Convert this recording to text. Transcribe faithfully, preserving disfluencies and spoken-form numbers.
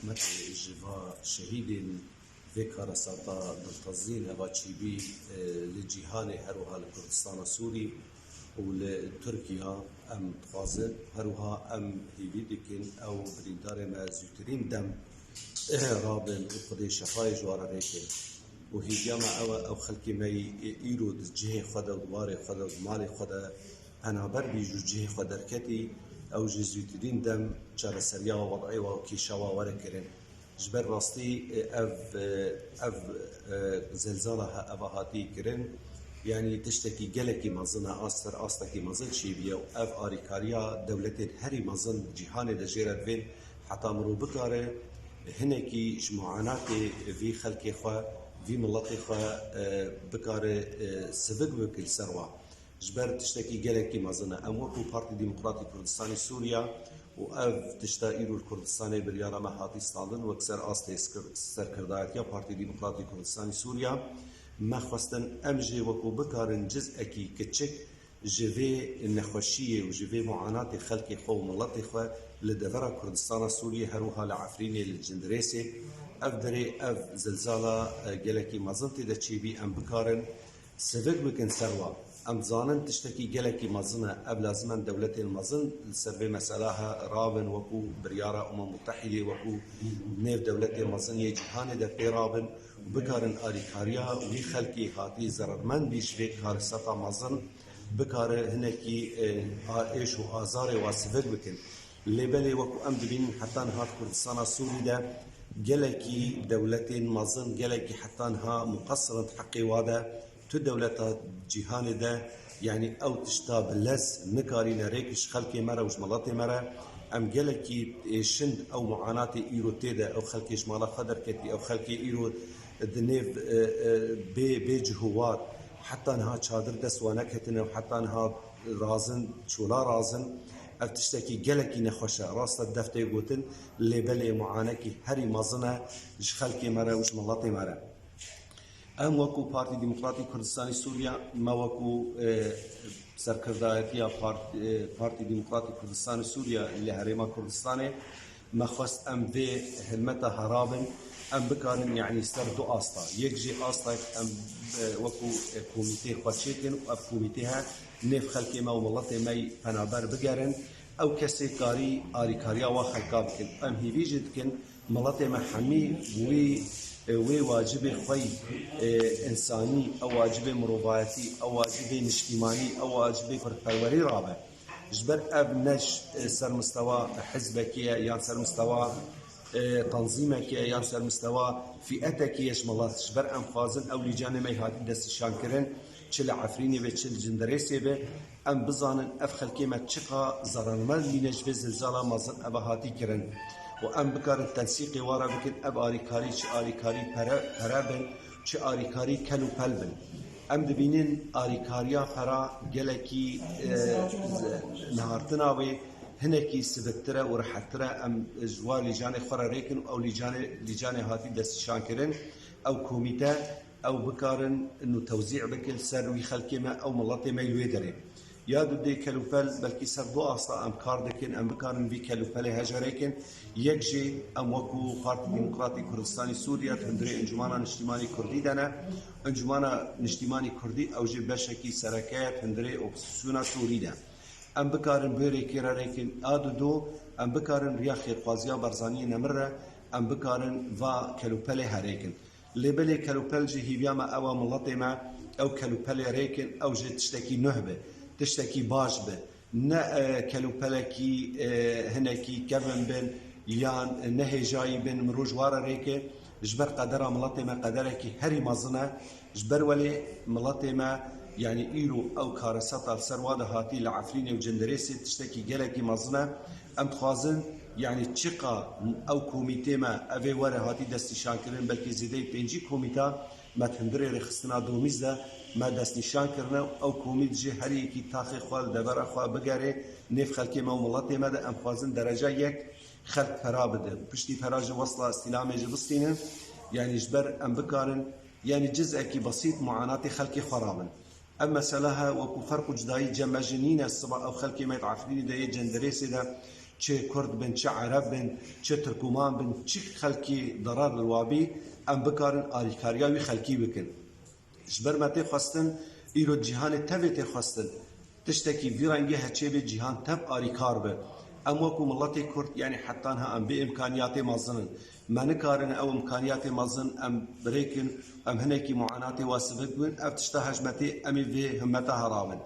Rehmet ji va şehîdên vê karesata diltezîn eva çêbî, e, li cîhanê, her wiha li Kurdistana Sûrî û li Tirkiya em dixwazin. Her wiha em hêvî dikin ew birîndarê me zûtirîn dem, e, rabin û Xwedê şefayê ji wan re rêke. Û hêviya me ew e, ew xelkê me yî îro di cihê xwe de û di warê xwe de û di malê xwe de penaber bî, ji cihê xwe derketî, ew ji zûtirîn dem çareseriya wad'ê wa û kêşa wa were kirin. Ji ber rastî, e, ev, e, ev, e, zelzala he-, eva hatî kirin, yanî tiştekî gelekî mezin e, a ser astekî mezin çêbûye û ev arîkariya dewletên herî mezin cîhanê de jê re divên, heta mirov bikare hinekî ji muanatê vî xelkê xwe, vî miletê xwe, e, bikare, e, sivik bike li ser wa. Ji ber tiştekî gelekî mezin e. Em wekû Partî Demokratîk Kurdistanê Sûriya û ev tişta îro li Kurdistanê biryara me hatî standin, wek ser astê skir-, serkirdayetiya Partî Demokratîk Kurdistanê Sûriya, me xwestin em jê wekû bikarin ciz'ekî kiçik ji vê nexweşiyê û ji vê muanatê xelkê xwe û miletê xwe li devera Kurdistana Sûriyê, her wiha li Efrînê, li Cindirêsê, ev derê, ev zilzala, e, gelekî mezin tê de çêbî, em bikarin sivik bikin ser wa. Em dizanin tiştekî gelekî mezin e. Ev lazim e dewletên mezin li ser vê mesela he rabin, wekû biryara Umem Mutehîdê, wekû nêv dewletên mezin yê cîhanê de pê rabin û bikarin arîkariya wî xelkê hatî zerermend bî ji vê karesata mezin, bikare hinekî, e, a-, êş û azarê wa sivik bikin. Lê belê wekû em dibînin heta niha di Kurdistana Sûrî de gelekî dewletên mezin, gelekî heta niha muqesir in di heqê wa de. Tu dewleta cîhanê de, yanî ew tişta bi lez nikarîne rêk ji xelkê me re û ji miletê me re. Em gelekî êşin ew muanatê îro tê de, ew xelkê ji mala xwe derketî, ew xelkê îro di nêv, e, e, bê, bê cih û war, heta niha çadir dest wan neketine û heta niha razin, çola razin. Ev tiştekî gelekî nexweş e. Rast e, def tê gotin, lê belê muanekî herî mezin e ji xelkê me re û ji miletê me re. Em wekû Partî Demokratîk Kurdistanê Sûriya, me wekû, e, serkirdayetiya Part-, e, Partî Demokratîk Kurdistanê Sûriya li Herêma Kurdistanê, me xwest em vê hilmeta herabin, em bikarin, yanî ser du asta. Yek jî astek em, e, wekû, e, komîtê xwe çêkin û ev komîtê he nêv xelkê me û miletê me yî penaber bigerin. Ew kesê karî arîkariya wa xelka bikin. Em hêvî jî dikin, miletê me hemî wî, e, wê wacibê xwe yî, e, însanî, ew wacibê mirovayetî, ew wacibê niştîmanî, ew wacibê kurdperwerî rabe. Ji ber ev ne ji, e, ser mistewa hizbekê ye yan ser mistewa, e, tanzîmekê ye yan ser mistewa fîetekê ye ji milet. Ji ber em xwazin ew lîcanê me yî hatî destnîşankirin, çi li Efrînê be, çi li Cindirêsê be, em bizanin ev xelkê me çiqa zerarmend bîne ji vê zilzala mezin eva hatî kirin û em bikarin tensîqê wa re bikin, ev arîkarî çi arîkarî pere, pere bin, çi arîkarî kel û pel bin. Em dibînin arîkariya pera gelekî, e, nihartina wê hinekî siviktir e û rehettir e. Em ji wa lîcanê xwe re rêkin û ew lîcanê, lîcanê hatî destnîşankirin, ew komîte, ew bikarin nû tewzî bikin ser wî xelkê me, ew miletê me yê wê derê. Ya du dê kelûpel belkî ser du asta em kar dikin, em bikarin vî kelûpelê hejarêkin. Yek jî em wekû Partî Demokratîk Kurdistanê Sûriye di hundirê Encûmana Niştîmanî Kurdî de ne. Encûmana Niştîmanî Kurdî ew jî beşekî sereke ye di hundirê opozîsyona Sûrî de. Em bikarin bi wê rêkê re rêkin. A du do, em bikarin riya xêrxwaziya Barzaniyê nemir re, em bikarin va kelûpelê herêkin. Lê belê kelûpel jî hêviya me ew e, miletê me ew kelûpelê rêkin, ew jî tiştekî nuh be, tiştekî baş be. Ne, e, kelûpelekî, e, hinekî kevin bin yan nehêjayî bin, mirov ji wa re rêke. Ji ber qedera miletê me qederekî herî mezin e. Ji ber welê miletê me, yanî îro ew kareseta li ser wa de hatî li Efrînê û Cindirêsê tiştekî gelekî mezin e. Em dixwazin, yanî çiqa ew komîtê me evê were hatî destnîşankirin, belkî zêdeyî pêncî komîta me di hundirê rêxistina domîz de me destnîşan kirine û ew komît jî her yekî taxê xwe li devera xwe bigere nêv xelkê me û miletê me de. Em xwazin dereca yek xelk pera bide. Piştî pera jî wesla îstîlamê jî bistînin. Yanî ji ber em bikarin, yanî ciz'ekî besît muanatê xelkê xwe rabin. Ev mesela he wekû ferq û cudayî cem me jî nîne, siba ew xelkê me yê di Efrînê de, yê Cendirêsê de, Çi Kurd bin, çi Ereb bin, çi Tirkoman bin, çi xelkî derar li wa bî, em bikarin alîkariya wî xelkî bikin. Ji ber me tê xwestin, îro cîhanê tevê tê xwestin. Tiştekî vî rengî heçê bê cîhan tev arîkar be. Em wekû miletê Kurd, yanî heta niha em bê îmkaniyatê mezin in. Me nikarin ew îmkaniyatê mezin em birêkin, em hinekî muanatê wa sivik bin, ev tişta hejmetê em ê vê himmeta herabin.